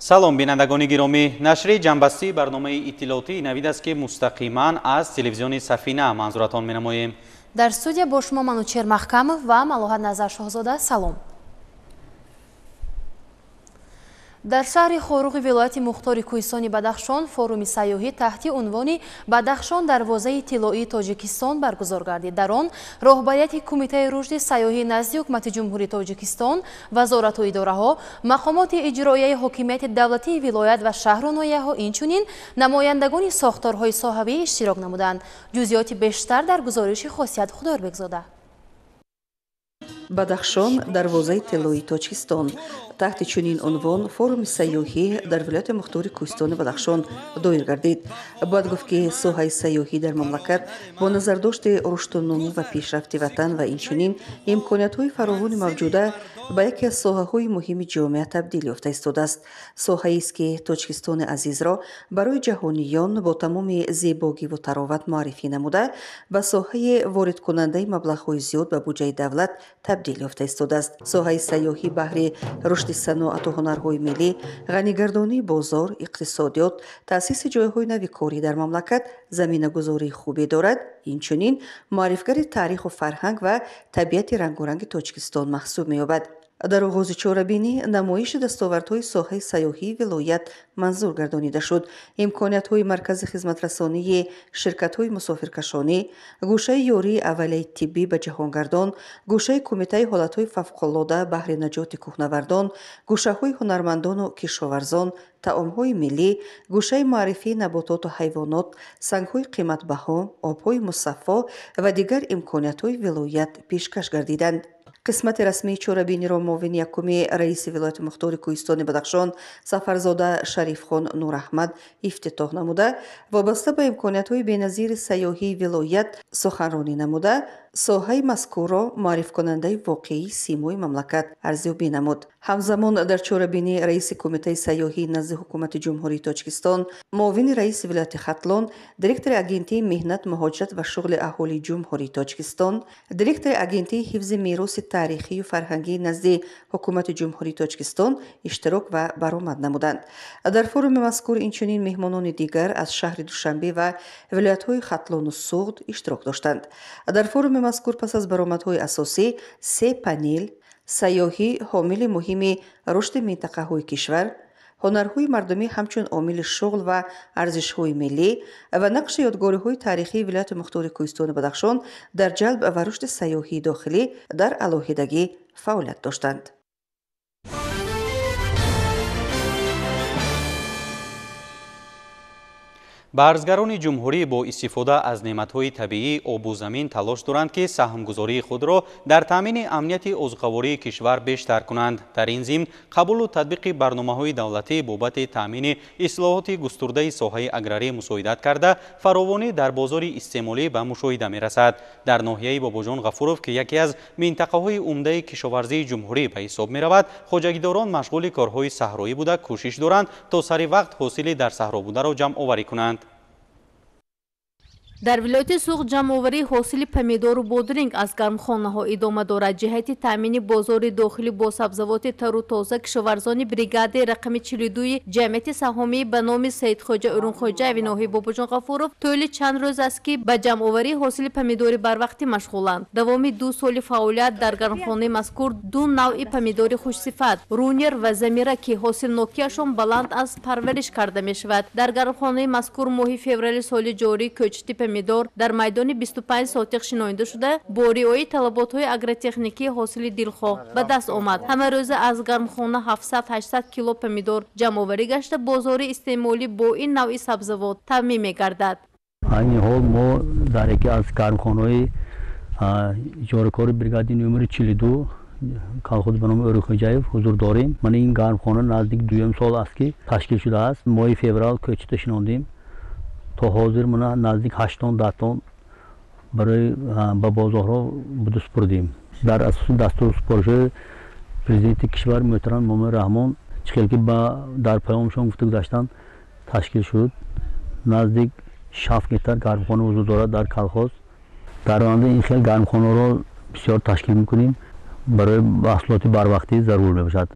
Салом бинандагони гиромӣ. Нашри ҷамъбастии барномаи иттилоотии навид аст, ки мустақиман аз телевизиони Сафина манзуратон менамоем. Дар студия бо шумо Манучер Маҳкамов ва Малоҳат Назаршоҳзода. Салом. Дар шаҳри Хоруғи вилояти Мухтори Кӯҳистони Бадахшон форуми сайёҳӣ таҳти унвони Бадахшон дарвозаи тиллоии Тоҷикистон баргузор гардид. Дар он роҳбарияти Кумитаи рушди сайёҳӣ назди Ҳукумати Ҷумҳурии Тоҷикистон, вазорату идораҳо, мақомоти иҷроияи ҳокимияти давлатии вилоят ва шаҳру ноҳияҳо, инчунин намояндагони сохторҳои соҳавӣ иштирок намуданд. Ҷузъиёти бештар дар гузориши Хосият Худойрбекзода. Бадахшон дарвозаи тиллоии Тоҷикистон. Таҳти чунин унвон форуми сайёҳӣ дар вилояти Мухтори Кӯҳистони Бадахшон доир гардид. Бояд гуфт, ки соҳаи сайёҳӣ дар мамлакат бо назардошти рушду нумӯ ва пешрафти ватан ва инчунин имкониятҳои фаровони мавҷуда ба яке аз соҳаҳои муҳими ҷомеа табдил ёфта истодааст. Соҳаест, ки Тоҷикистони азизро барои ҷаҳониён бо тамоми зебогиву тароват муаррифӣ намуда, ба соҳаи воридкунандаи маблағҳои зиёд ба буҷаи давлат табдил ёфта истодааст. Соҳаи сайёҳӣ баҳри рушди саноату ҳунарҳои миллӣ, ғанигардонии бозор, иқтисодиёт, таъсиси ҷойҳои нави корӣ дар мамлакат заминагузории хубе дорад. Инчунин муаррифгари таъриху фарҳанг ва табиати рангоранги Тоҷикистон маҳсуб меёбад. Дар оғози чорабинӣ намоиши дастовардҳои соҳаи сайёҳии вилоят манзур гардонида шуд. Имкониятҳои маркази хизматрасонии ширкатҳои мусофиркашонӣ, гӯшаи ёрии аввалияи тиббӣ ба ҷаҳонгардон, гӯшаи кумитаи ҳолатҳои фавқулода баҳри наҷоти кӯҳнавардон, гӯшаҳои ҳунармандону кишоварзон, таомҳои миллӣ, гӯшаи муаррифии набототу ҳайвонот, сангҳои қиматбаҳо, обҳои мусаффо ва дигар имкониятҳои вилоят пешкаш гардиданд. Қисмати расмии чорабиниро муовини якуми раиси вилояти Мухтори Кӯҳистони Бадахшон Сафарзода Шарифхон Нураҳмад ифтитоҳ намуда, вобаста ба имкониятҳои беназири сайёҳии вилоят суханронӣ намуда, соҳаи мазкурро муаррифкунандаи воқеии симои мамлакат арзёбӣ намуд. Ҳамзамон дар чорабинӣ раиси Кумитаи сайёҳии назди Ҳукумати Ҷумҳурии Тоҷикистон, муовини раиси вилояти Хатлон, директори Агентии меҳнат, муҳоҷират ва шуғли аҳолии Ҷумҳурии Тоҷикистон, директори Агентии ҳифзи мероси таърихию фарҳангии назди Ҳукумати Ҷумҳурии Тоҷикистон иштирок ва баромад намуданд. Дар форуми мазкур инчунин меҳмонони дигар аз шаҳри Душанбе ва вилоятҳои Хатлону Суғд иштирок доштанд. Дар форуми мазкур пас аз баромадҳои асосӣ се панел: сайёҳӣ ҳомили муҳими рушди минтақаҳои кишвар, ҳунарҳои мардумӣ ҳамчун омили шуғл ва арзишҳои миллӣ ва нақши ёдгориҳои таърихии вилояти Мухтори Кӯҳистони Бадахшон дар ҷалб ва рушди сайёҳии дохилӣ дар алоҳидагӣ фаъолият доштанд. Барзгарони ҷумҳурӣ бо истифода аз неъматҳои табиӣ, обу замин талош доранд, ки саҳмгузории худро дар таъмини амнияти озуқавории кишвар бештар кунанд. Дар ин зимн қабулу татбиқи барномаҳои давлатӣ бобати таъмини ислоҳоти густурдаи соҳаи аграрӣ мусоидат карда, фаровонӣ дар бозори истеъмолӣ ба мушоҳида мерасад. Дар ноҳияи Бобоҷон Ғафуров, ки яке аз минтақаҳои умдаи кишоварзии ҷумҳурӣ ба ҳисоб меравад, хоҷагидорон машғули корҳои саҳроӣ буда, кӯшиш доранд, то сари вақт ҳосили дар саҳро бударо ҷамъоварӣ кунанд. Дар вилояти Суғд ҷамъоварии ҳосили помидору бодринг аз гармхонаҳо идома дорад. Ҷиҳати таъмини бозори дохилӣ бо сабзавоти тару тоза кишоварзони бригадаи рақами 42 ҷамъияти саҳомии ба номи Саидхоҷа Урунхоҷаеви ноҳияи Бобоҷон Ғафуров тӯли чанд рӯз аст, ки ба ҷамъоварии ҳосили помидори барвақтӣ машғуланд. Давоми 2 соли фаъолият дар гармхонаи мазкур ду навъи помидори хушсифат Рунер ва Замира, ки ҳосилнокиашон баланд аст, парвариш карда мешавад. Дар гармхонаи мазкур моҳи феврали соли ҷорӣ кӯчити помидор дар майдони 25 сотиқ шинонида шуда, бо риояи талаботҳои агротехникии ҳосили дилхоҳ ба даст омад. Ҳамарӯза аз гармхона 700-800 кило помидор ҷамъоварӣ гашта, бозори истеъмолӣ бо ин навъи сабзавот таъмин мегардад. Айни ҳол мо дар яке аз гармхонаҳои иҷоракори бригади номери 42 колхоз ба номи Урунхоҷаев ҳузур дорем. Мана ин гармхона наздик дуюм сол аст, ки ташкил шудааст. Моҳи феврал кӯчита шинондем. То ҳозир мана наздик 8 тонн, 10 тонн барои ба бозорҳо буду супурдем. Дар асоси дастуру супоришҳои президенти кишвар муҳтарам Эмомалӣ Раҳмон, чӣ хел ки дар паёмшон гуфта гузаштанд, ташкил шуд. Наздик 6 гектар гармхона ҳузур дорад дар колхоз. Дар оянда ин хел гармхонаро бисёр ташкил мекунем. Барои маҳсулоти барвақтӣ зарур мебошад.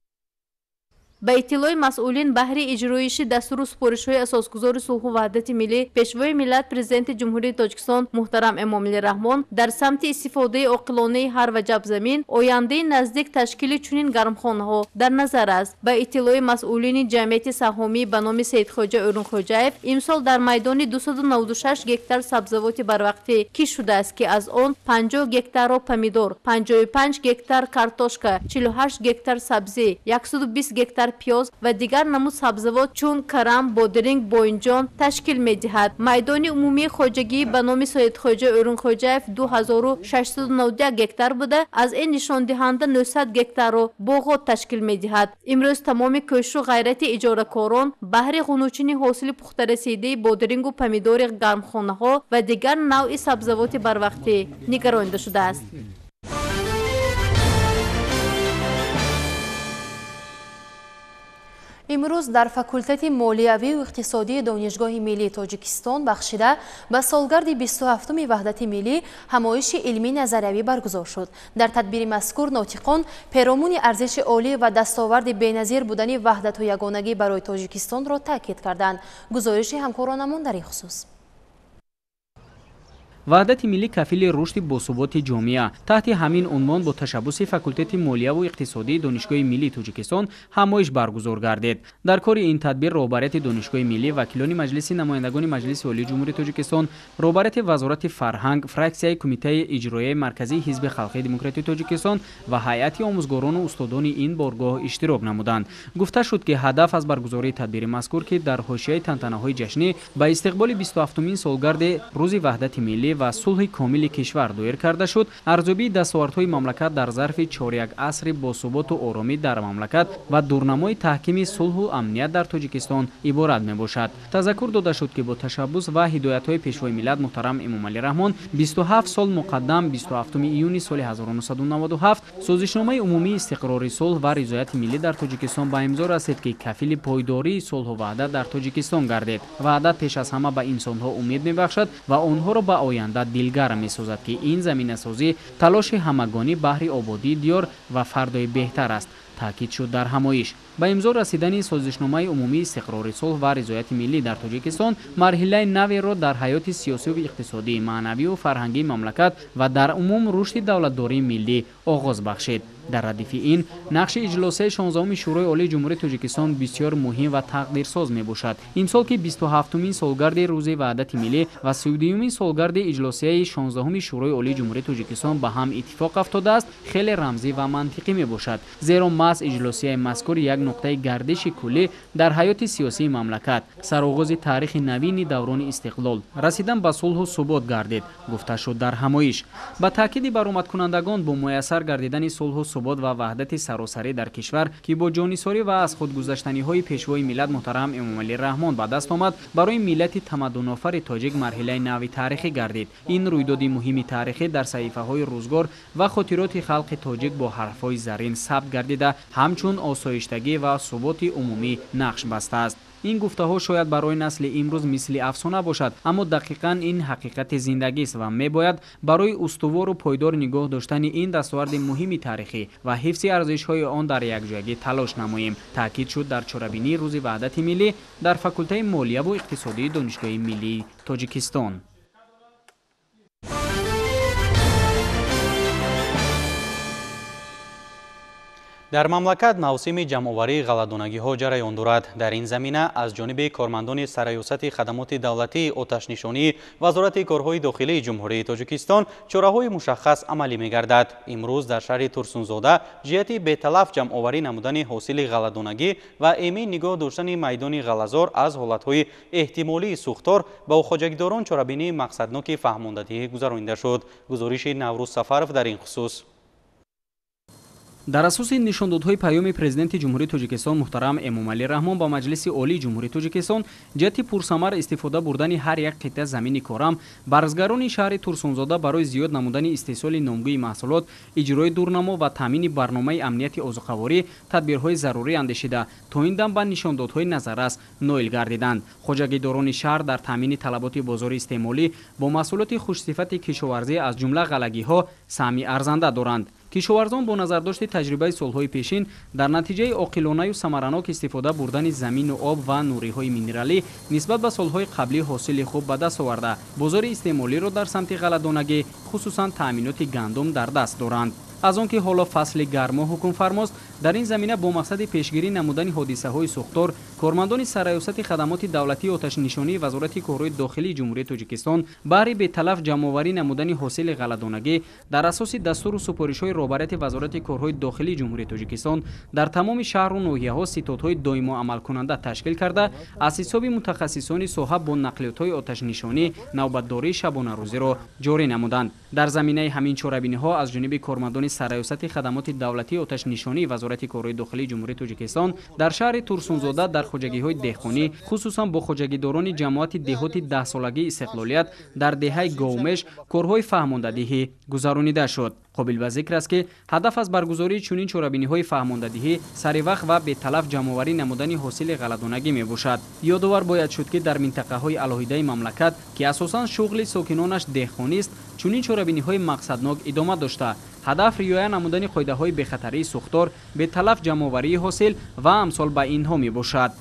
Ба иттилои масъулин, баҳри иҷроиши дастуру супоришҳои асосгузори сулҳу ваҳдати миллӣ, Пешвои миллат, Президенти Ҷумҳурии Тоҷикистон муҳтарам Эмомалӣ Раҳмон дар самти истифодаи оқилонаи ҳар ваҷаб замин, ояндаи наздик ташкили чунин гармхонаҳо дар назар аст. Ба иттилои масъулини ҷамъияти саҳомӣ ба номи Саидхоҷа Ӯрунхоҷаев, имсол дар майдони 296 гектар сабзавоти барвақтӣ кишт шудааст, ки аз он 50 гектарро помидор, 55 гектар картошка, 48 гектар сабзӣ, 120 гектар пиёз ва дигар намуд сабзавот чун карам, бодиринг, боинҷон ташкил медиҳад. Майдони умумии хоҷагӣ ба номи Саидхоҷа Ӯрунхоҷаев 2691 гектар буда, аз ин нишондиҳанда 900 гектарро боғот ташкил медиҳад. Имрӯз тамоми кӯшишу ғайрати иҷоракорон баҳри ғунучини ҳосили пухтарасидаи бодирингу помидори гармхонаҳо ва дигар навъи сабзавоти барвақтӣ нигаронида шудааст. Имрӯз дар факултети молиявию иқтисодии Донишгоҳи миллии Тоҷикистон бахшида ба солгарди 27-уми ваҳдати миллӣ ҳамоиши илмии назариявӣ баргузор шуд. Дар тадбири мазкур нотиқон перомуни арзиши олӣ ва дастоварди беназир будани ваҳдату ягонагӣ барои Тоҷикистонро таъкид карданд. Гузориши ҳамкоронамон дар ин хусус. Ваҳдати миллӣ кафили рушди босуботи ҷомеа. Таҳти ҳамин унвон бо ташаббуси факултети молияву иқтисодии Донишгоҳи миллии Тоҷикистон ҳамоиш баргузор гардид. Дар кори ин тадбир роҳбарияти Донишгоҳи миллӣ, вакилони Маҷлиси намояндагони Маҷлиси Олии Ҷумҳурии Тоҷикистон, роҳбарияти Вазорати фарҳанг, фраксияи Кумитаи иҷроияи марказии Ҳизби халқии демократии Тоҷикистон ва ҳайати омӯзгорону устодони ин боргоҳ иштирок намуданд. Гуфта шуд, ки ҳадаф аз баргузории тадбири мазкур, ки дар ҳошияи тантанаҳои ҷашнӣ ба истиқболи 27-умин солгарди Рӯзи ваҳдати миллӣ ва сулҳи комили кишвар доир карда шуд, арзёбии дастовардҳои мамлакат дар зарфи чоряк асри босуботу оромӣ дар мамлакат ва дурнамои таҳкими сулҳу амният дар Тоҷикистон иборат мебошад. Тазаккур дода шуд, ки бо ташаббус ва ҳидоятҳои Пешвои миллат муҳтарам Эмомалӣ Раҳмон 27 сол муқаддам 27 июни соли 1997 созишномаи умумии истиқрори сулҳ ва ризояти миллӣ дар Тоҷикистон ба имзо расид, ки кафили пойдории сулҳу ваҳдат дар Тоҷикистон гардид. Ваҳдат пеш аз ҳама ба инсонҳо умед мебахшад ва онҳоро ба оянда дилгарм месозад, ки ин заминасозӣ талоши ҳамагонӣ баҳри ободии диёр ва фардои беҳтар аст, таъкид шуд дар ҳамоиш. Ба имзо расидани созишномаи умумии истиқрори сулҳ ва ризояти миллӣ дар Тоҷикистон марҳилаи наверо дар ҳаёти сиёсиву иқтисодӣ, маънавию фарҳангии мамлакат ва дар умум рушди давлатдории миллӣ оғоз бахшид. Дар радифи ин нақши иҷлосияи 16-уми Шӯрои Олии Ҷумҳурии Тоҷикистон бисёр муҳим ва тақдирсоз мебошад. Имсол, ки 27-умин солгарди Рӯзи ваҳдати миллӣ ва 32-умин солгарди иҷлосияи 16-уми Шӯрои Олии Ҷумҳурии Тоҷикистон ба ҳам иттифоқ афтодааст, хеле рамзӣ ва мантиқӣ мебошад. Зеро маҳз иҷлосияи мазкур як нуқтаи гардиши куллӣ дар ҳаёти сиёсии мамлакат, сароғози таърихи навини даврони истиқлол, расидан ба сулҳу субот гардид, гуфта шуд дар ҳамоиш. Ба таъкиди баромадкунандагон, бо муяссар гардидани сулҳу субот ва ваҳдати саросарӣ дар кишвар, ки бо ҷонисорӣ ва аз худгузаштаниҳои Пешвои миллат муҳтарам Эмомалӣ Раҳмон ба даст омад, барои миллати тамаддунофари тоҷик марҳилаи нави таърихӣ гардид. Ин рӯйдоди муҳими таърихӣ дар саҳифаҳои рӯзгор ва хотироти халқи тоҷик бо ҳарфҳои зарин сабт гардида, ҳамчун осоиштагӣ ва суботи умумӣ нақш бастааст. Ин гуфтаҳо шояд барои насли имрӯз мисли афсона бошад, аммо дақиқан ин ҳақиқати зиндагист ва мебояд барои устувору пойдор нигоҳ доштани ин дастоварди муҳими таърихӣ ва ҳифзи арзишҳои он дар якҷоягӣ талош намоем, таъкид шуд дар чорабинии Рӯзи ваҳдати миллӣ дар факултаи молияву иқтисодии Донишгоҳи миллии Тоҷикистон. Дар мамлакат мавсими ҷамъоварии ғалладонагиҳо ҷараён дорад. Дар ин замина аз ҷониби кормандони Сарраёсати хадамоти давлатии оташнишонии Вазорати корҳои дохилии Ҷумҳурии Тоҷикистон чораҳои мушаххас амалӣ мегардад. Имрӯз дар шаҳри Турсунзода ҷиҳати беталаф ҷамъоварӣ намудани ҳосили ғалладонагӣ ва эмин нигоҳ доштани майдони ғаллазор аз ҳолатҳои эҳтимолии сӯхтор ба хоҷагидорон чорабинии мақсадноки фаҳмондадиҳӣ гузаронида шуд. Гузориши Наврӯз Сафаров дар ин хусус. Дар асоси нишондодҳои паёми Президенти Ҷумҳурии Тоҷикистон муҳтарам Эмомалӣ Раҳмон ба Маҷлиси Олии Ҷумҳурии Тоҷикистон ҷиҳати пурсамар истифода бурдани ҳар як қитъа замини корам, барзгарони шаҳри Турсунзода барои зиёд намудани истеҳсоли номгӯи маҳсулот, иҷрои дурнамо ва таъмини барномаи амнияти озуқаворӣ тадбирҳои зарурӣ андешида, то ин дам ба нишондодҳои назаррас ноил гардиданд. Хоҷагидорони шаҳр дар таъмини талаботи бозори истеъмолӣ бо маҳсулоти хушсифати кишоварзӣ аз ҷумла ғаллагиҳо саҳми арзанда доранд. Кишоварзон бо назардошти таҷрибаи солҳои пешин дар натиҷаи оқилонаю самаранок истифода бурдани замину об ва нуриҳои минералӣ нисбат ба солҳои қаблӣ ҳосили хуб ба даст оварда, бозори истеъмолиро дар самти ғалладонагӣ, хусусан таъминоти гандум дар даст доранд. Аз он ки ҳоло фасли гармо ҳукмфармост, дар ин замина бо мақсади пешгирӣ намудани ҳодисаҳои сӯхтор, кормандони Сарраёсати хадамоти давлатии оташнишонии Вазорати корҳои дохилии Ҷумҳурии Тоҷикистон баҳри беталаф ҷамъоварӣ намудани ҳосили ғалладонагӣ дар асоси дастуру супоришҳои роҳбарияти Вазорати корҳои дохилии Ҷумҳурии Тоҷикистон дар тамоми шаҳру ноҳияҳо ситодҳои доимо амалкунанда ташкил карда, аз ҳисоби мутахассисони соҳа бо нақлиётҳои оташнишонӣ навбатдории шабонарӯзиро ҷорӣ намуданд. Дар заминаи ҳамин чорабиниҳо аз ҷониби кормандони Сарраёсати хадамоти давлатии оташнишонии Вазорати корҳои дохилии Ҷумҳурии Тоҷикистон дар шаҳри Турсунзода дар хоҷагиҳои деҳқонӣ, хусусан бо хоҷагидорони ҷамоати деҳоти 10-солагии истиқлолият дар деҳаи Говмеш корҳои фаҳмондадиҳӣ гузаронида шуд. Қобил ба зикр аст, ки ҳадаф аз баргузории чунин чорабиниҳои фаҳмондадиҳӣ саривақт ва беталаф ҷамъоварӣ намудани ҳосили ғалладонагӣ мебошад. Ёдовар бояд шуд, ки дар минтақаҳои алоҳидаи мамлакат, ки асосан шуғли сокинонаш деҳқонист, чунин чорабиниҳои мақсаднок идома дошта, ҳадаф риоя намудани қоидаҳои бехатарии сӯхтор, беталаф ҷамъоварии ҳосил ва амсол ба инҳо мебошад.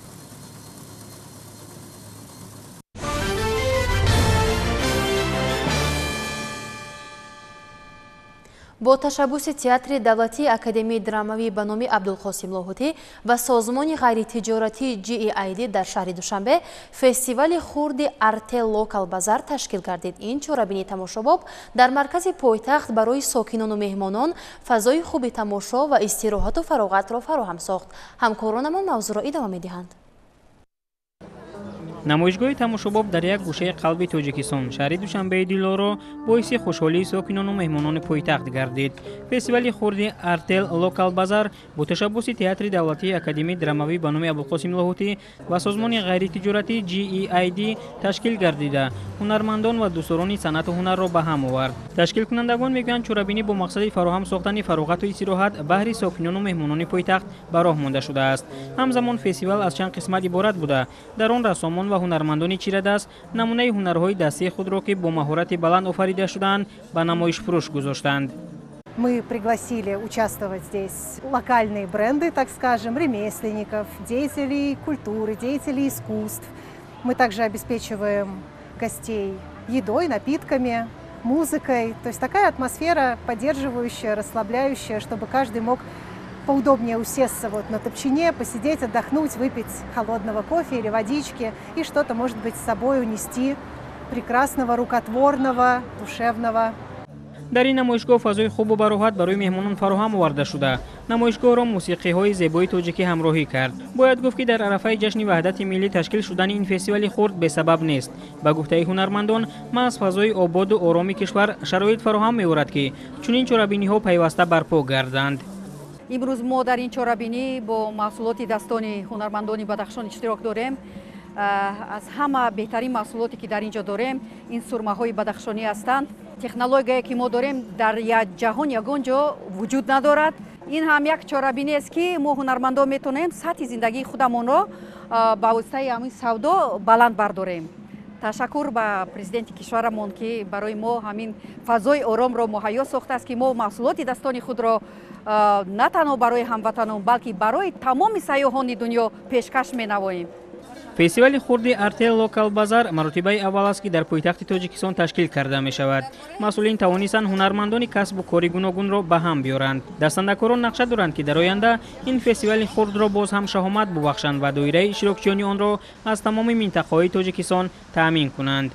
Бо ташаббуси Театри давлатии Академияи драмавӣ ба номи Абдулқосим Лоҳутӣ ва созмони ғайритиҷоратии GEID дар шаҳри Душанбе фестивали хурди Артел Локал Базар ташкил гардид. Ин чорабинии тамошобоб дар маркази пойтахт барои сокинону меҳмонон фазои хуби тамошо ва истироҳату фароғатро фароҳам сохт. Ҳамкоронамон мавзӯъро идома медиҳанд. Намоишгоҳи тамошобоб дар як гӯшаи қалби Тоҷикистон, шаҳри Душанбеи Дилоро боиси хушҳолии сокинону меҳмонони пойтахт гардид. Фестивали хурди Артел Локал Базар бо ташаббуси Театри давлатии Академияи драмавӣ ба номи Абулқосим Лоҳутӣ ва созмони ғайритиҷоратии GEID ташкил гардида, ҳунармандон ва дӯстдорони санъату ҳунарро ба ҳам овард. Ташкилкунандагон мегӯянд, чорабинӣ бо мақсади фароҳам сохтани фароғату истироҳат баҳри сокинону меҳмонони пойтахт ба роҳ монда шудааст. Ҳамзамон фестивал аз чанд қисмат иборат буда, дар он рассомон ва ҳунармандони чирадаст намунаи ҳунарҳои дастии худро, ки бо маҳорати баланд офарида шудаанд, ба намоишфурӯш гузоштанд. Мы пригласили участвовать здесь локальные бренды, так скажем, ремесленников, деятелей культуры, деятелей искусств. Мы также обеспечиваем гостей едой, напитками, музыкой. То есть такая атмосфера поддерживающая, расслабляющая, чтобы каждый мог поудобнее усесться вот на топчине, посидеть, отдохнуть, выпить холодного кофе или водички и что-то, может быть, с собой унести прекрасного, рукотворного, душевного. Дар ин намоишгоҳ фазои хубу бароҳат барои меҳмонон фароҳам оварда шуда, намоишгоҳро мусиқиҳои зебои тоҷикӣ ҳамроҳӣ кард. Бояд гуфт, ки дар арафаи ҷашни ваҳдати миллӣ ташкил шудани ин фестивали хурд бесабаб нест. Ба гуфтаи ҳунармандон, маҳз фазои ободу ороми кишвар шароит фароҳам меорад, ки чунин чорабиниҳо пайваста барпо гарданд. Имрӯз мо дар ин чорабинӣ бо маҳсулоти дастони ҳунармандони Бадахшон иштирок дорем. Аз ҳама беҳтарин маҳсулоте ки дар ин ҷо дорем, ин сурмаҳои бадахшонӣ ҳастанд. Технологияе ки мо дорем дар ҷаҳон ягон ҷо вуҷуд надорад. Ин ҳам як чорабинӣ аст, ки мо ҳунармандон метавонем сатҳи зиндагии худамонро ба воситаи ҳамин савдо баланд бардорем. Ташаккур ба президенти кишварамон, ки барои мо ҳамин фазои оромро муҳайё сохтааст, ки мо маҳсулоти дастони худро на танҳо барои ҳамватанон, балки барои тамоми сайёҳони дунё пешкаш менамоем. Фестивали хурди Артел Локал Базар маротибаи аввал аст, ки дар пойтахти Тоҷикистон ташкил карда мешавад. Масъулин тавонистанд ҳунармандони касбу кори гуногунро ба ҳам биёранд. Дастандакорон нақша доранд, ки дар оянда ин фестивали хурдро боз ҳам шаҳомат бубахшанд ва доираи иштирокчиёни онро аз тамоми минтақаҳои Тоҷикистон таъмин кунанд.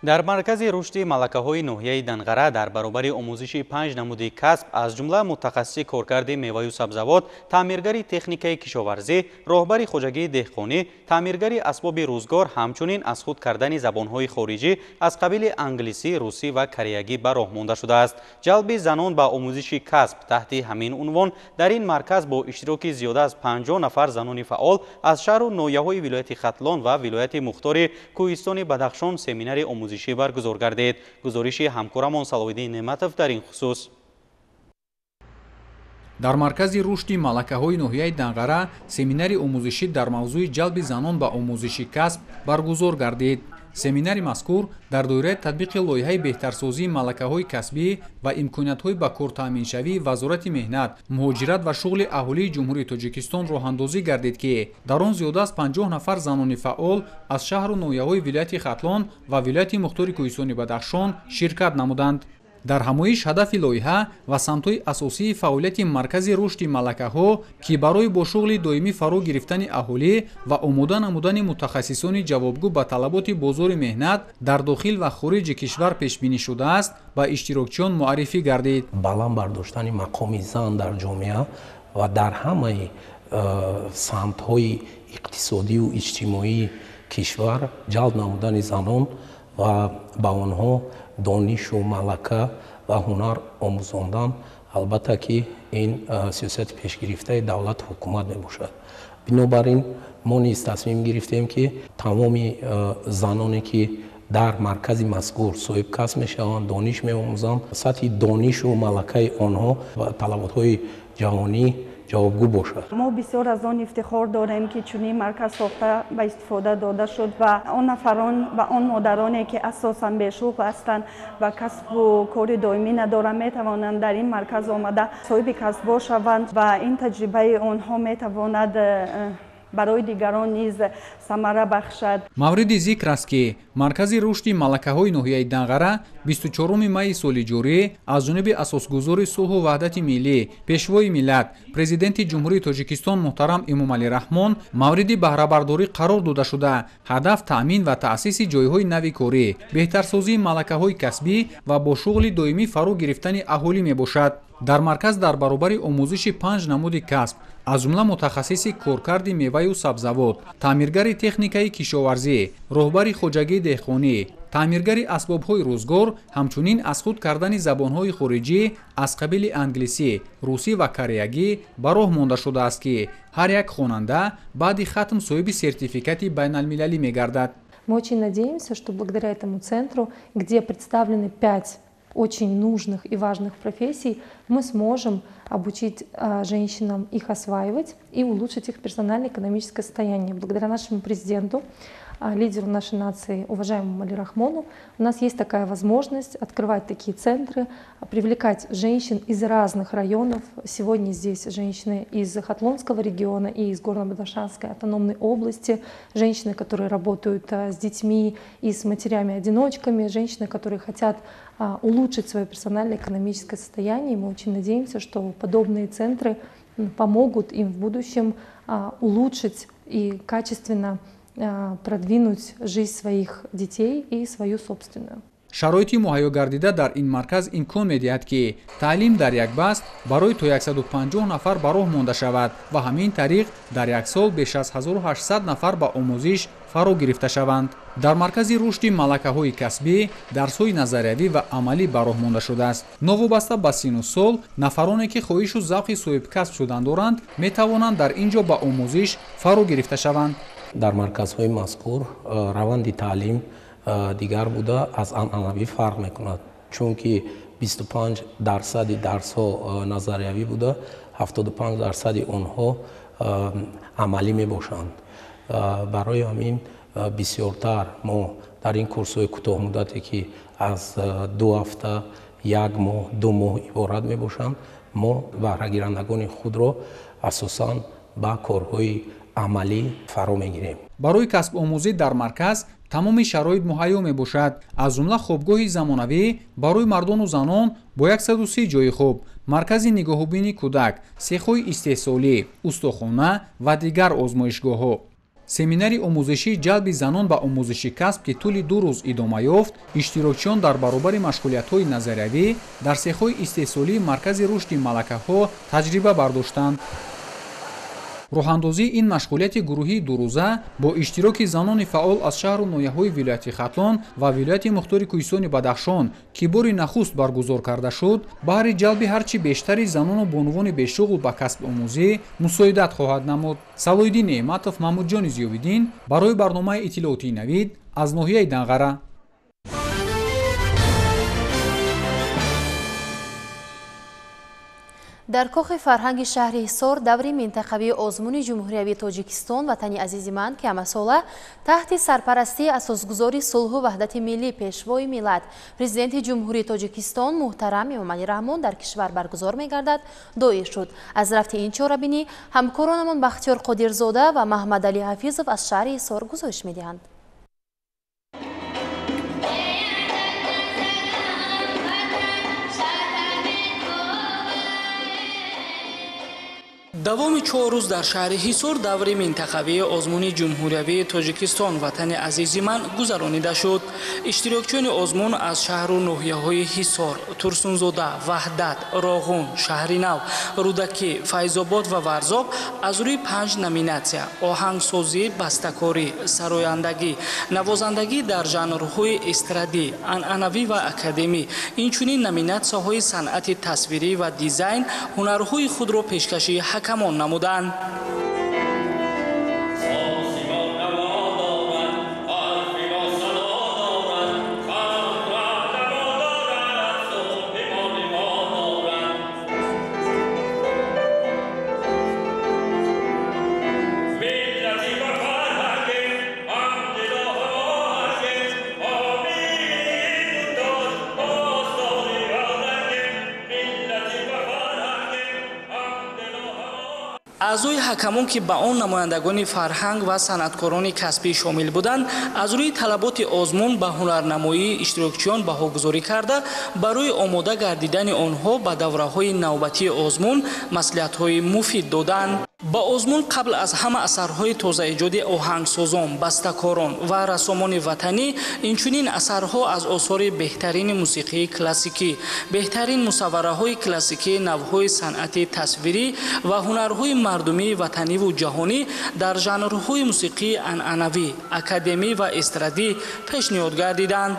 Дар маркази рушди малакаҳои ноҳияи Данғара дар баробари омӯзиши 5 намуди касб, аз ҷумла мутахассиси коркарди меваю сабзавот, таъмиргари техникаи кишоварзӣ, роҳбари хоҷагии деҳқонӣ, таъмиргари асбоби рӯзгор, ҳамчунин аз худ кардани забонҳои хориҷӣ аз қабили англисӣ, русӣ ва кореягӣ ба роҳ монда шудааст. Ҷалби занон ба омӯзиши касб таҳти ҳамин унвон дар ин марказ бо иштироки зиёда аз 50 нафар занони фаъол аз шаҳру ноҳияҳои вилояти Хатлон ва вилояти мухтори Кӯҳистони Бадахшон семинари омӯзишӣ баргузор гардид. Гузориши ҳамкорамон Салоҳиддин Неъматов дар ин хусус. Дар маркази рушди малакаҳои ноҳияи Данғара семинари омӯзишӣ дар мавзӯи ҷалби занон ба омӯзиши касб баргузор гардид. Семинари мазкур дар доираи татбиқи лоиҳаи беҳтарсозии малакаҳои касбӣ ва имкониятҳои ба кор таъминшавии Вазорати меҳнат, муҳоҷират ва шуғли аҳолии Ҷумҳурии Тоҷикистон роҳандозӣ гардид, ки дар он зиёда аз 50 нафар занони фаъол аз шаҳру ноҳияҳои вилояти Хатлон ва вилояти Мухтори Кӯҳистони Бадахшон ширкат намуданд. Дар ҳамоиш ҳадафи лоиҳа ва самтҳои асосии фаъолияти Маркази рушди малакаҳо, ки барои бо шуғли доимӣ фаро гирифтани аҳолӣ ва омода намудани мутахассисони ҷавобгӯ ба талаботи бозори меҳнат дар дохил ва хориҷи кишвар пешбинӣ шудааст, ба иштирокчиён муаррифӣ гардид. Баланд бардоштани мақоми зан дар ҷомеа ва дар ҳамаи самтҳои иқтисодию иҷтимоии кишвар ҷалб намудани занон ва ба онҳо донишу малака ва ҳунар омӯзондан, албатта ки ин сиёсати пешгирифтаи давлату ҳукумат мебошад. Бинобар ин мо низ тасмим гирифтем, ки тамоми заноне ки дар маркази мазкур соҳибкасб мешаванд, дониш меомӯзанд, сатҳи донишу малакаи онҳо ва талаботҳои ҷаҳонӣ ҷавобгӯ бошад. Мо бисёр аз он ифтихор дорем, ки чунин марказ сохта ба истифода дода шуд ва он нафарон ва он модароне, ки асосан бешуғл ҳастанд ва касбу кори доимӣ надоранд, метавонанд дар ин марказ омада соҳиби касбҳо шаванд ва ин таҷрибаи онҳо метавонад барои дигарон низ самара бахшад. Мавриди зикр аст, ки Маркази рушди малакаҳои ноҳияи Данғара 24 майи соли ҷорӣ аз ҷониби асосгузори сулҳу ваҳдати миллӣ, Пешвои миллат, Президенти Ҷумҳурии Тоҷикистон муҳтарам Эмомалӣ Раҳмон мавриди баҳрабардорӣ қарор дода шуда, ҳадаф таъмин ва таъсиси ҷойҳои нави корӣ, беҳтарсозии малакаҳои касбӣ ва бо шуғли доимӣ фаро гирифтани аҳолӣ мебошад. Дар марказ дар баробари омӯзиши 5 намуди касб, аз ҷумла мутахассиси коркарди меваю сабзавот, таъмиргари техникаи кишоварзӣ, роҳбари хоҷагии деҳқонӣ, таъмиргари асбобҳои рӯзгор, ҳамчунин аз худ кардани забонҳои хориҷӣ аз қабили англисӣ, русӣ ва кореягӣ ба роҳ монда шудааст, ки ҳар як хонанда баъди хатм соҳиби сертификати байналмилалӣ мегардад. Мы очень надеемся, что благодаря этому центру, где представлены 5 очень нужных и важных профессий, мы сможем обучить женщинам их осваивать и улучшить их персонально-экономическое состояние. Благодаря нашему президенту, лидеру нашей нации, уважаемому Али Рахмону, у нас есть такая возможность открывать такие центры, привлекать женщин из разных районов. Сегодня здесь женщины из Хатлонского региона и из Горно-Бадахшанской автономной области, женщины, которые работают с детьми и с матерями-одиночками, женщины, которые хотят улучшить свое персонально-экономическое состояние. Мы очень надеемся, что подобные центры помогут им в будущем улучшить и качественно продвинуть жизнь своих детей и свою собственную. Шароити муҳайё гардида дар ин марказ имкон медиҳад, ки таълим дар як баст барои то 150 нафар ба роҳ монда шавад ва ҳамин тариқ дар як сол беш аз 1800 нафар ба омӯзиш фаро гирифта шаванд. Дар Маркази рушди малакаҳои касбӣ дарсҳои назариявӣ ва амалӣ ба роҳ монда шудааст. Новобаста ба сину сол, нафароне ки хоҳишу завқи соҳибкасб шудан доранд, метавонанд дар ин ҷо ба омӯзиш фаро гирифта шаванд. Дар марказҳои мазкур раванди таълим дигар буда, аз анъанавӣ фарқ мекунад, чунки 25% дарсҳо назариявӣ буда, 75% онҳо амалӣ мебошанд. Барои ҳамин бисёртар мо дар ин курсҳои кӯтоҳмуддате, ки аз 2 ҳафта, 1 моҳ, 2 моҳ иборат мебошанд, мо баҳрагирандагони худро асосан ба корҳои амалӣ фаро мегирем. Барои касбомӯзӣ дар марказ тамоми шароит муҳайё мебошад, аз ҷумла хобгоҳи замонавӣ барои мардону занон бо 130 ҷойи хоб, маркази нигоҳубини кӯдак, сехҳои истеҳсолӣ, устохона ва дигар озмоишгоҳҳо. Семинари омӯзишии ҷалби занон ба омӯзиши касб, ки тӯли 2 рӯз идома ёфт, иштирокчиён дар баробари машғулиятҳои назариявӣ дар сехҳои истеҳсолии Маркази рушди малакаҳо таҷриба бардоштанд. Роҳандозии ин машғулияти гурӯҳии дурӯза бо иштироки занони фаъол аз шаҳру ноҳияҳои вилояти Хатлон ва вилояти Мухтори Кӯҳистони Бадахшон, ки бори нахуст баргузор карда шуд, баҳри ҷалби ҳарчи бештари занону бонувони бешуғл ба касбомӯзӣ мусоидат хоҳад намуд. Салоҳиддин Неъматов, Маҳмудҷони Зиёвиддин барои барномаи иттилоотии Навид аз ноҳияи Данғара. Дар кохи фарҳанги шаҳри Ҳисор даври минтақавии озмуни Ҷумҳуриявии Тоҷикистон «Ватани азизи ман», ки ҳамасола таҳти сарпарастии асосгузори сулҳу ваҳдати миллӣ, Пешвои миллат, Президенти Ҷумҳурии Тоҷикистон муҳтарам Эмомалӣ Раҳмон дар кишвар баргузор мегардад, доир шуд. Аз рафти ин чорабинӣ ҳамкоронамон Бахтиёр Қодирзода ва Маҳмадалӣ Ҳафизов аз шаҳри Ҳисор гузориш медиҳанд. Давоми 4 рӯз дар шаҳри Ҳисор даври минтақавии озмуни Ҷумҳуриявии Тоҷикистон «Ватани азизи ман» гузаронида шуд. Иштирокчиёни озмун аз шаҳру ноҳияҳои Ҳисор, Турсунзода, Ваҳдат, Роғун, Шаҳри Нав, Рӯдакӣ, Файзобод ва Варзоб аз рӯи 5 номинатсия оҳангсозӣ, бастакорӣ, сарояндагӣ, навозандагӣ дар жанрҳои эстрадӣ, анъанавӣ ва академӣ, инчунин номинатсияҳои санъати тасвирӣ ва дизайн ҳунарҳои худро пешкаши ҳакамон намуданд. Аъзои ҳакамон, ки ба он намояндагони фарҳанг ва санъаткорони касбӣ шомил буданд, аз рӯи талаботи озмун ба ҳунарнамоии иштирокчиён баҳогузорӣ карда, барои омода гардидани онҳо ба давраҳои навбатии озмун маслиҳатҳои муфид доданд. Ба озмун қабл аз ҳама асарҳои тозаэҷоди оҳангсозон, бастакорон ва рассомони ватанӣ, инчунин асарҳо аз осори беҳтарини мусиқии классикӣ, беҳтарин мусаввараҳои классикии навъҳои санъати тасвирӣ ва ҳунарҳои мардумии ватаниву ҷаҳонӣ дар жанрҳои мусиқии анъанавӣ, академӣ ва эстрадӣ пешниҳод гардиданд.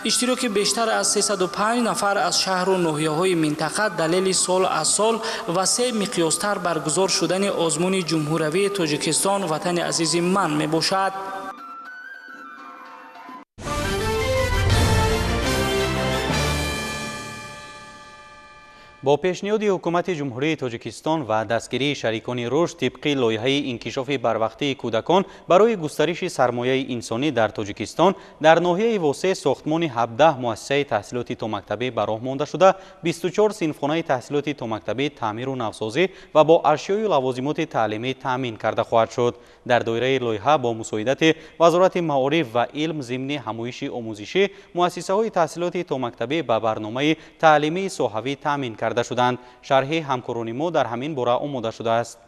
Иштироки бештар аз 305 нафар аз шаҳру ноҳияҳои минтақа далели сол аз сол васеъ миқёстар баргузор шудани озмуни Ҷумҳуриявии Тоҷикистон «Ватани азизи ман» мебошад. Бо пешниҳоди ҳукумати Ҷумҳурии Тоҷикистон ва дастгирии шарикони рушд тибқи лоиҳаи инкишофи барвақтии кӯдакон барои густариши сармояи инсонӣ дар Тоҷикистон дар ноҳияи Восеъ сохтмони 17 муассисаи таҳсилоти томактабӣ ба роҳ монда шуда, 24 синфхонаи таҳсилоти томактабӣ таъмиру навсозӣ ва бо ашёю лавозимоти таълимӣ таъмин карда хоҳад шуд. Дар доираи лоиҳа бо мусоидати Вазорати маориф ва илм зимни ҳамоиши омӯзишӣ муассисаҳои таҳсилоти томактабӣ ба барномаи таълимии соҳавӣ таъмин карда шуданд. Шарҳи ҳамкорони мо дар ҳамин бора омода шудааст.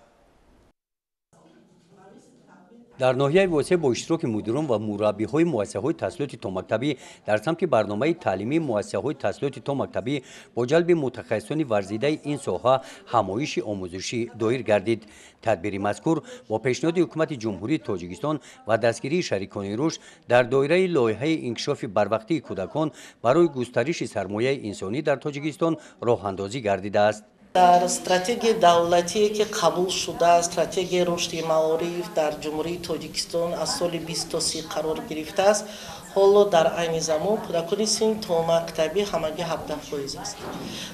Дар ноҳияи Восеъ бо иштироки мудирон ва мураббиҳои муассисаҳои таҳсилоти томактабӣ дар самти барномаи таълимии муассисаҳои таҳсилоти томактабӣ бо ҷалби мутахассисони варзидаи ин соҳа ҳамоиши омӯзишӣ доир гардид. Тадбири мазкур бо пешниҳоди ҳукумати Ҷумҳурии Тоҷикистон ва дастгирии шарикони рушд дар доираи лоиҳаи инкишофи барвақтии кӯдакон барои густариши сармояи инсонӣ дар Тоҷикистон роҳандозӣ гардидааст. Дар стратегияи давлатие ки қабул шуда, стратегияи рушди маориф дар Ҷумҳурии Тоҷикистон аз соли 2030 қарор гирифтааст. Ҳоло дар айни замон кӯдакони синни томактабӣ ҳамагӣ 17% аст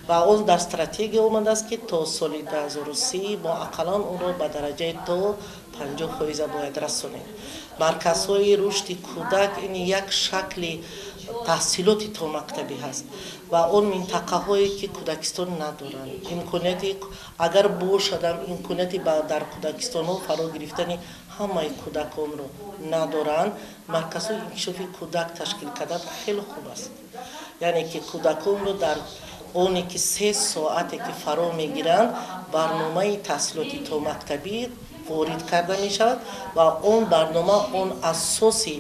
ва он дар стратегия омадааст, ки то соли 2030 мо ақаллан онро ба дараҷаи то 50% бояд расонем. Марказҳои рушди кӯдак ин як шакли таҳсилоти томактабӣ ҳаст ва он минтақаҳое ки кӯдакистон надоранд, имконияти агар бошадам имконияти дар кӯдакистонҳо фаро гирифтани ҳамаи кӯдаконро надоранд, марказҳои инкишофи кӯдак ташкил кардан хеле хуб аст. Яъне ки кӯдаконро дар оне ки 3 соате ки фаро мегиранд, барномаи таҳсилоти томактабӣ ворид карда мешавад ва он барнома он асоси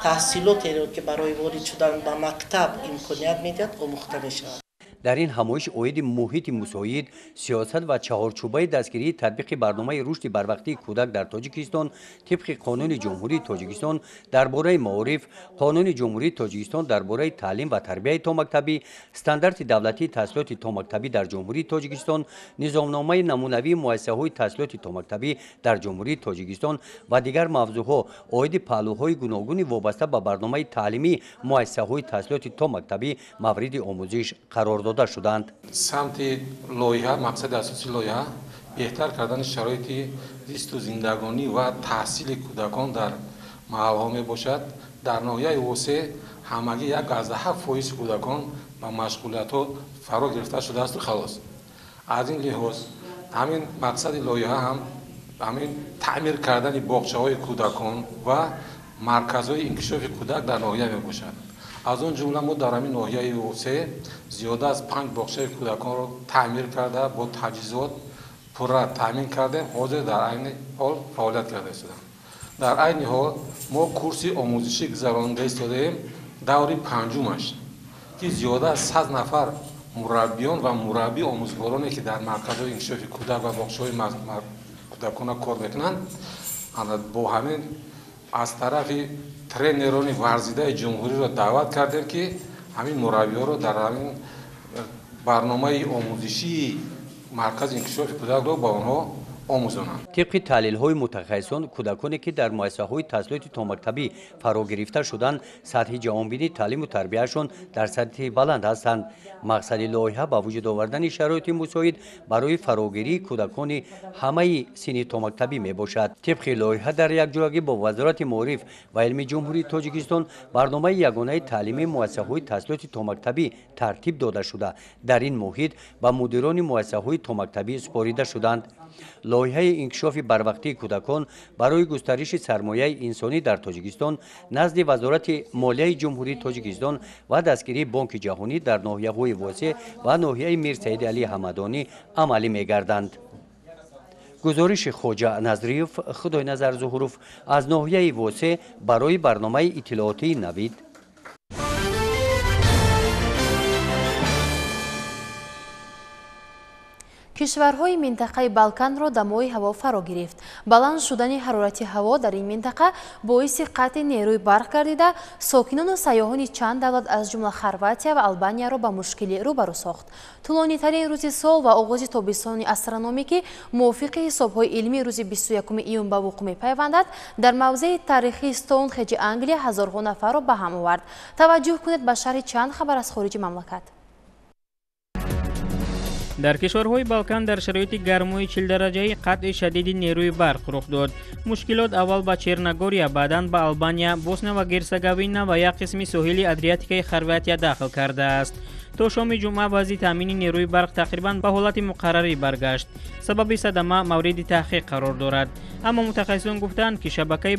таҳсилотеро ки барои ворид шудан ба мактаб имконият медиҳад омӯхта мешавад. Дар ин ҳамоиш оиди муҳити мусоид, сиёсат ва чаҳорчӯбаи дастгирии татбиқи барномаи рушди барвақтии кӯдак дар Тоҷикистон тибқи Қонуни Ҷумҳурии Тоҷикистон дар бораи маориф, Қонуни Ҷумҳурии Тоҷикистон дар бораи таълим ва тарбияи томактабӣ, стандарти давлатии таҳсилоти томактабӣ дар Ҷумҳурии Тоҷикистон, низомномаи намунавии муассисаҳои таҳсилоти томактабӣ дар Ҷумҳурии Тоҷикистон ва дигар мавзӯъҳо оиди паҳлӯҳои гуногуни вобаста ба барномаи таълимии муассисаҳои таҳсилоти томактабӣ мавриди омӯзиш қарор дод. дода шуданд. Самти лоиҳа, мақсади асосии лоиҳа беҳтар кардани шароити зисту зиндагонӣ ва таҳсили кӯдакон дар маҳалҳо мебошад. Дар ноҳияи Восеъ ҳамагӣ 1,7% кӯдакон ба машғулиятҳо фаро гирифта шудаасту халос. Аз ин лиҳоз ҳамин мақсади лоиҳа ҳам ҳамин таъмир кардани боғчаҳои кӯдакон ва марказҳои инкишофи кӯдак дар ноҳия мебошад. Аз он ҷумла мо дар ҳамин ноҳияи Восеъ зиёда аз 5 боғчаи кӯдаконро таъмир карда, бо таҷҳизот пурра таъмин кардем. Ҳозир дар айни ҳол фаъолият карда истодаем. Дар айни ҳол мо курси омӯзишӣ гузаронида истодаем, даври панҷумаш, ки зиёда аз 100 нафар мураббиён ва мураббӣ омӯзгороне, ки дар марказҳои инкишофи кӯдак ва боғчаҳои кӯдакона кор мекунанд, бо ҳамин аз тарафи тренерони варзидаи ҷумҳуриро даъват кардем, ки ҳамин мураббиҳоро дар ҳамин барномаи омӯзишии маркази инкишофи кӯдакро ба онҳо омӯзонанд. Тибқи таҳлилҳои мутахассисон, кӯдаконе, ки дар муассисаҳои таҳсилоти томактабӣ фаро гирифта шуданд, сатҳи ҷаҳонбинии таълиму тарбияашон дар сатҳи баланд ҳастанд. Мақсади лоиҳа ба вуҷуд овардани шароити мусоид барои фарогирии кӯдакони ҳамаи синни томактабӣ мебошад. Тибқи лоиҳа дар якҷоягӣ бо Вазорати маориф ва илми Ҷумҳурии Тоҷикистон барномаи ягонаи таълимии муассисаҳои таҳсилоти томактабӣ тартиб дода шуда, дар ин муҳит ба мудирони муассисаҳои томактабӣ супорида шуданд. Лоиҳаи инкишофи барвақтии кӯдакон барои густариши сармояи инсонӣ дар Тоҷикистон назди Вазорати молияи Ҷумҳурии Тоҷикистон ва дастгирии Бонки Ҷаҳонӣ дар ноҳияҳои Восеъ ва ноҳияи Мирсаиди Алӣ Ҳамадонӣ амалӣ мегарданд. Гузориши Хоҷа Назриев, Худойназар Зуҳуров аз ноҳияи Восеъ барои барномаи иттилоотии Навид. Кишварҳои минтақаи Балканро дамои ҳаво фаро гирифт. Баланд шудани ҳарорати ҳаво дар ин минтақа боиси қатъи нерӯи барқ гардида, сокинону сайёҳони чанд давлат аз ҷумла Хорватия ва Албанияро ба мушкилӣ рӯбарӯ сохт. Тӯлонитарин рӯзи сол ва оғози тобистони астрономӣ, ки мувофиқи ҳисобҳои илмӣ рӯзи 21 июн ба вуқӯъ мепайвандад, дар мавзеи таърихии Стоунхеҷи Англия ҳазорҳо нафарро ба ҳам овард. Таваҷҷӯҳ кунед ба шарҳи чанд хабар аз хориҷи мамлакат. Дар кишварҳои Балкан дар шароити гармои 40 дараҷаи қатъи шадиди нерӯи барқ рух дод. Мушкилот аввал ба Черногория, баъдан ба Албания, Босна ва Герцеговина ва як қисми соҳили Адриатикаи Хорватия дахл кардааст. То шоми ҷумъа вазъи таъмини нерӯи барқ тақрибан ба ҳолати муқаррарӣ баргашт. Сабаби садама мавриди таҳқиқ қарор дорад. Аммо мутахассисон гуфтанд, ки шабакаи